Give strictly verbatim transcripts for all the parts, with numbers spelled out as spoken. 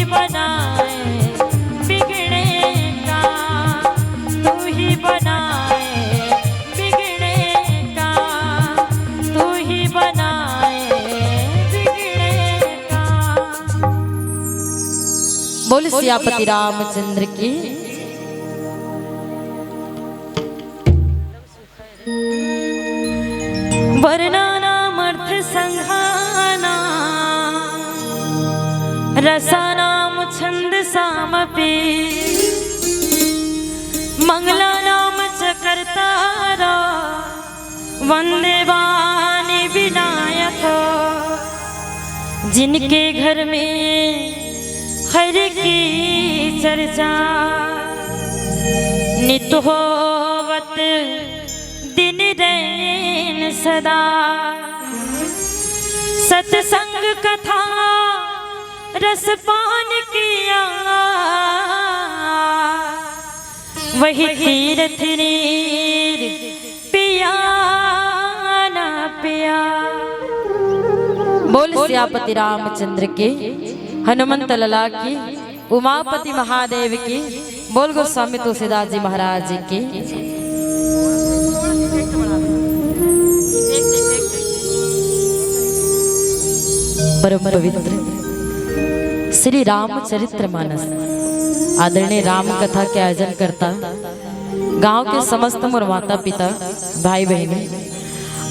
बनाए बिगड़े का, तू ही बनाए बिगड़े का, तू ही बनाए बिगड़े का। बोल सियापति रामचंद्र की। वर्णानामर्थसङ्घानां रसानां छन्दसामपि। मङ्गलानां च कर्तारः वन्दे वाणी विनायकः। जिनके घर में हरि की चर्चा नित होवत दिन रैन सदा। सत्संग कथा रसपान किया, वही तीरथ नीर पिया ना पिया। बोल सियापति रामचंद्र के, हनुमंत लला की, उमापति महादेव की। बोल गोस्वामी तुलसीदास जी महाराज की। परम पवित्र श्री रामचरित्र मानस, आदरणीय राम कथा के आयोजन करता गांव के समस्त मोर माता पिता, भाई बहिनी,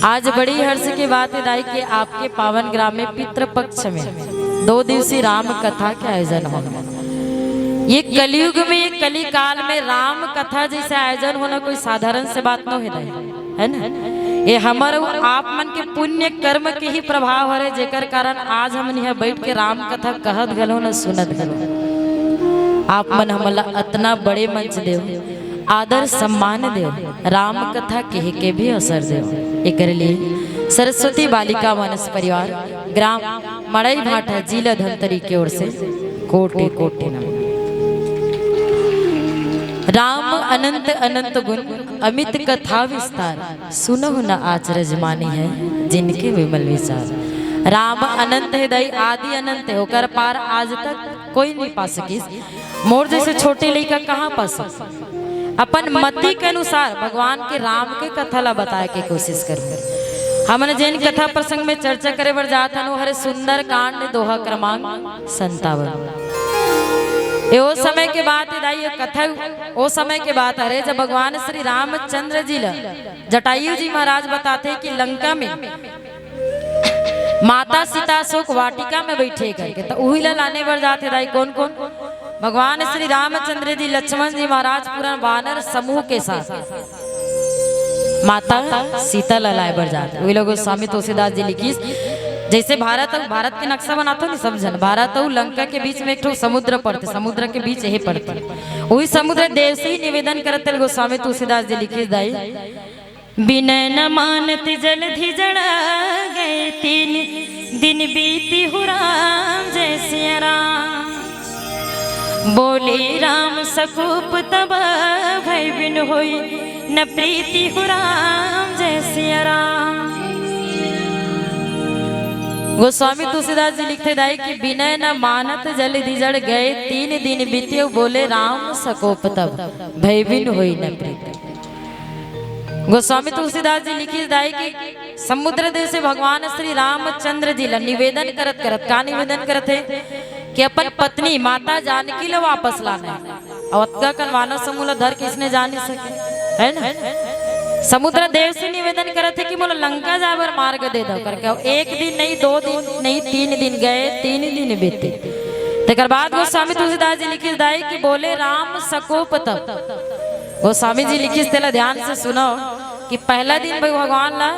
आज बड़ी हर्ष के बात हे दाई कि आपके पावन ग्राम में पितृपक्ष में दो दिवसीय राम कथा के आयोजन होना। ये कलयुग में, ये कली काल में राम कथा जैसे आयोजन होना कोई साधारण से बात नो हे दाई, है ना? ये हमर अउ आप मन के पुण्य कर्म के ही प्रभाव हरे, जेकर कारण आज हमन इहाँ बैठ के राम कथा कहत घलो न, सुनत घलो। आप मन हमला अतना बड़े मंच देव, आदर सम्मान देव, राम कथा कहे के भी अवसर देव। एकर लिए सरस्वती बालिका मानस परिवार, ग्राम मड़ई भाटा, जिला धमतरी के ओर से कोटि कोटि नमन। राम अनंत अनंत गुण, अमित कथा विस्तार, सुनहु न अचरज मानिहैं जिनके विमल विचार। राम अनंत हे दाई, आदि अनंत हे, ओकर पार आज तक कोई नहीं पा सकिस। मोर जैसे छोटे लइका कहाँ पा सकिस? अपन मति के अनुसार भगवान के राम के कथा ला बताए के कोशिश करहूं। हमन जेन कथा प्रसंग में चर्चा करे बर जात हन, वो हरे सुंदर कांड, दोहा क्रमांक संतावन। ये ओ समय के बात हे दाई, ये कथा ओ समय के बात हरे, जब भगवान श्री रामचंद्र जी ला जटायु जी महाराज बताथे कि लंका में माता सीता अशोक वाटिका में बैठे करके, त उही ला लाने बर जाथे दाई। कोन कोन? भगवान श्री रामचंद्र जी, लक्ष्मण जी महाराज, पूरा वानर समूह के साथ माता सीता ला लाए बर जात। उही ला गोस्वामी तुलसीदास जी लिखिस, जैसे भारत अउ, भारत के नक्शा बनाथो नहीं सब झन, भारत अउ लंका के बीच में एक ठो समुद्र पड़थे, समुद्र के बीच यही पड़थे। उही समुद्र देव से ही निवेदन करत हे गोस्वामी तुलसीदास जी लिखिस दाई, बिनय न मानत जलधि जड़ गए, तीन दिन बीतिहु राम जय सिया राम। बोले राम सकोप तब भय बिन होई, न प्रीतिहु राम जय सिया राम। गोस्वामी तुलसीदास जी लिखथे दाई कि बिनय न मानत जलधि जड़ गए, तीन दिन बीतिहु बोले राम सकोप तब, भय बिन होई न प्रीति। गोस्वामी तुलसीदास जी लिखिस दाई कि समुद्र देव से भगवान श्री रामचंद्र जी ला निवेदन करत करत, का निवेदन करत हे कि अपन पत्नी माता जानकी ला वापस लाना हे। अउ अतका कन वानर समूह ला धर के इसने जा नहीं सके, है ना? समुद्र देव से निवेदन करत हे कि मोला लंका जाए बर मार्ग दे दव करके। अउ एक दिन नहीं, दो दिन नहीं, तीन दिन गए, तीन दिन बीते। तेकर बाद गोस्वामी तुलसीदास जी लिखिस दाई कि बोले राम सकोप तब। गोस्वामी जी लिखिस, तेला ध्यान से सुनो कि पहला दिन भी भगवान ला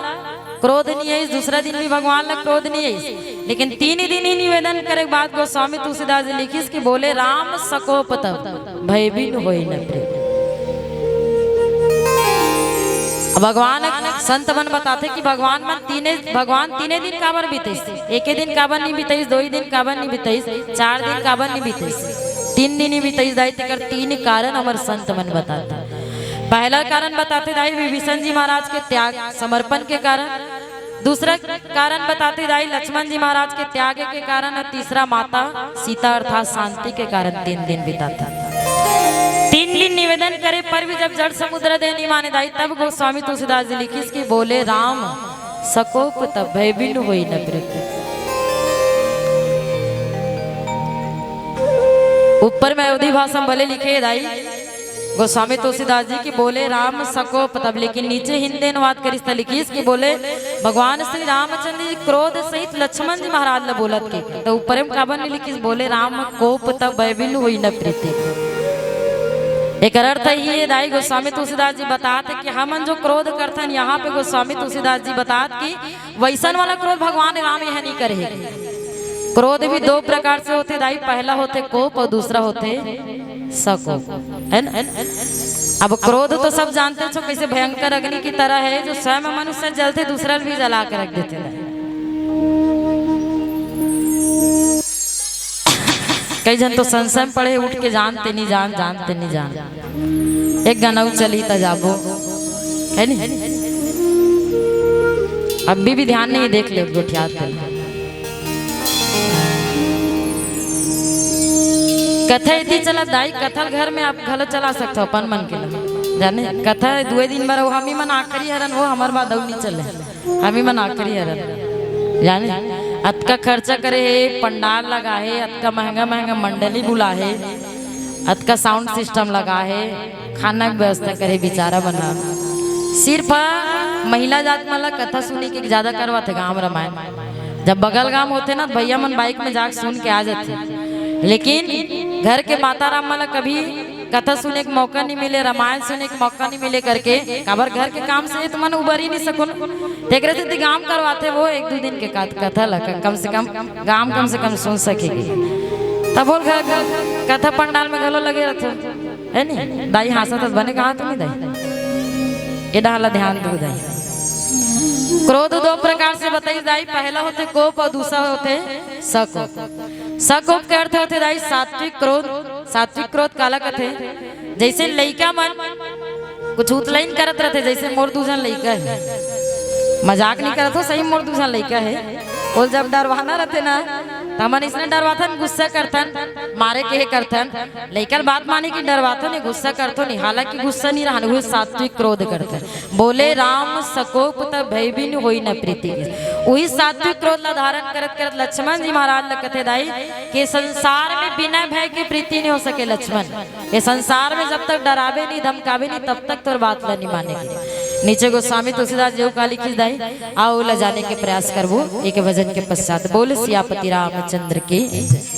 क्रोध नहीं आइस, दूसरा दिन भी भगवान ला क्रोध नहीं आइस, लेकिन तीन दिन ही निवेदन करे के बाद गोस्वामी तुलसीदास जी लिखिस कि बोले राम सकोप तब, भय बिन होई न प्रीत। अब भगवान, संत मन बताथे कि भगवान मन तीने, भगवान तीने दिन काबर बितइस, एके दिन काबर नहीं बितइस, दो ही दिन काबर नहीं बितइस, चार दिन काबर नहीं बितइस, तीन दिन ही बितइस दाई, तेकर तीन कारण हमर संत मन बताथे। पहला कारण बताथे दाई विभीषण जी महाराज के त्याग समर्पण के कारण, दूसरा कारण बताथे दाई लक्ष्मण जी महाराज के त्याग के कारण, अउ तीसरा माता सीता अर्थात शांति के कारण तीन दिन बिताथे। तीन दिन निवेदन करे पर भी जब जल समुद्र देह नहीं माने दाई, तब गोस्वामी तुलसीदास जी लिखिस कि बोले राम सकोप तब भय बिनु होई न प्रीति। ऊपर में अवधी भाषा में भले लिखे दाई गोस्वामी तुलसीदास जी कि बोले राम सकोप तब, लेकिन नीचे हिंदी अनुवाद करिस त लिखिस कि बोले भगवान श्री रामचंद्र जी क्रोध सहित लक्ष्मण जी महाराज ल बोलत के, त ऊपर में काबर नहीं लिखिस बोले राम कोप तब भय बिनु होई न प्रीति। एकर अर्थ ही ये दाई गोस्वामी तुलसीदास जी बतात हे कि हमन जो क्रोध करथन, यहाँ पे गोस्वामी तुलसीदास जी बतात कि वैसन वाला क्रोध भगवान राम यहाँ नहीं करे हे। क्रोध भी दो प्रकार से होथे दाई, पहला होथे कोप अउ दूसरा होथे सकोप, है ना? अब क्रोध तो सब जानते हो कैसे भयंकर अग्नि की तरह है, जो स्वयं मनुष्य जलथे, दूसरा भी जला के रख देथे दाई। कई झन तो संशय में पड़े, उठ के जान ते नहीं जान, जान ते नहीं जान, एक गाना चली त जाबो, है नी? अभी भी ध्यान नहीं, देख ले गोठियात। कथा इति चला दाई, कथा घर में आप घलो चला सकथो अपन मन के लिए, जाने कथा दुए दिन बर, वो हम ही मन आखिरी हरन, वो हमर बाद अउ नहीं चले। हम ही मन आखिरी हरन, जाने अतका खर्चा करे हे, पंडाल लगा हे, अतका महंगा महंगा मंडली बुला हे, अतका साउंड सिस्टम लगा हे, खाना के व्यवस्था करे, बिचारा मन ह सिर्फ महिला जात मन ला कथा सुने के ज्यादा करवाथे गांव रामायण। जब बगल गांव होथे ना, भैया मन बाइक में जाके सुन के आ जाथे, लेकिन घर के माता राम मन ला कभी कथा सुने के मौका नहीं मिले, रामायण सुने के मौका नहीं मिले करके, काबर घर के काम से तो मन उबर ही नहीं सकुन। तेकरे सेती गांव करवाथे वो एक दू दिन के कथ-, कथा ला क-, कम से कम गांव कम से कम सुन सकेगी। तब बोल घर, घर कथा पंडाल में घलो लगे रहथे, है नी? दाई हाँसत हस, बने कहा तो नहीं दाई? ये डाला ध्यान दो दाई। क्रोध दो प्रकार से बताई दाई, पहला होथे कोप अउ दूसरा होथे सकोप। सकोप के अर्थ होथे दाई सात्विक क्रोध। सात्विक क्रोध काला कथे? जैसे लइका मन कुछ उतलाइन करत रहथे, जैसे मोर दू झन लइका हे, मजाक नहीं करत हो, सही मोर दू झन लइका हे। वो जब डरवाना रहथे ना, त हमन इसने डरवाथन, गुस्सा करथन, मारे के हे करथन। लइका बात माने कि डरवाथन, गुस्सा करथन, हालांकि गुस्सा नहीं रहन, वो सात्विक क्रोध करथन। बोले राम सकोप तब भय बिनु होई न प्रीति। वही सात्विक क्रोध ला धारण करत करत लक्ष्मण जी महाराज ला कथे दाई कि संसार में बिना भय के प्रीति नहीं हो सके लक्ष्मण। ये संसार में जब तक डराबे नहीं, धमकाबे नहीं, तब तक तोर बात ला नहीं मानेगी। नीचे गोस्वामी तुलसीदास जी का लिखिस दाई, आओ ला जाने के प्रयास करबो एक भजन के पश्चात। बोल सियापति रामचंद्र की जय।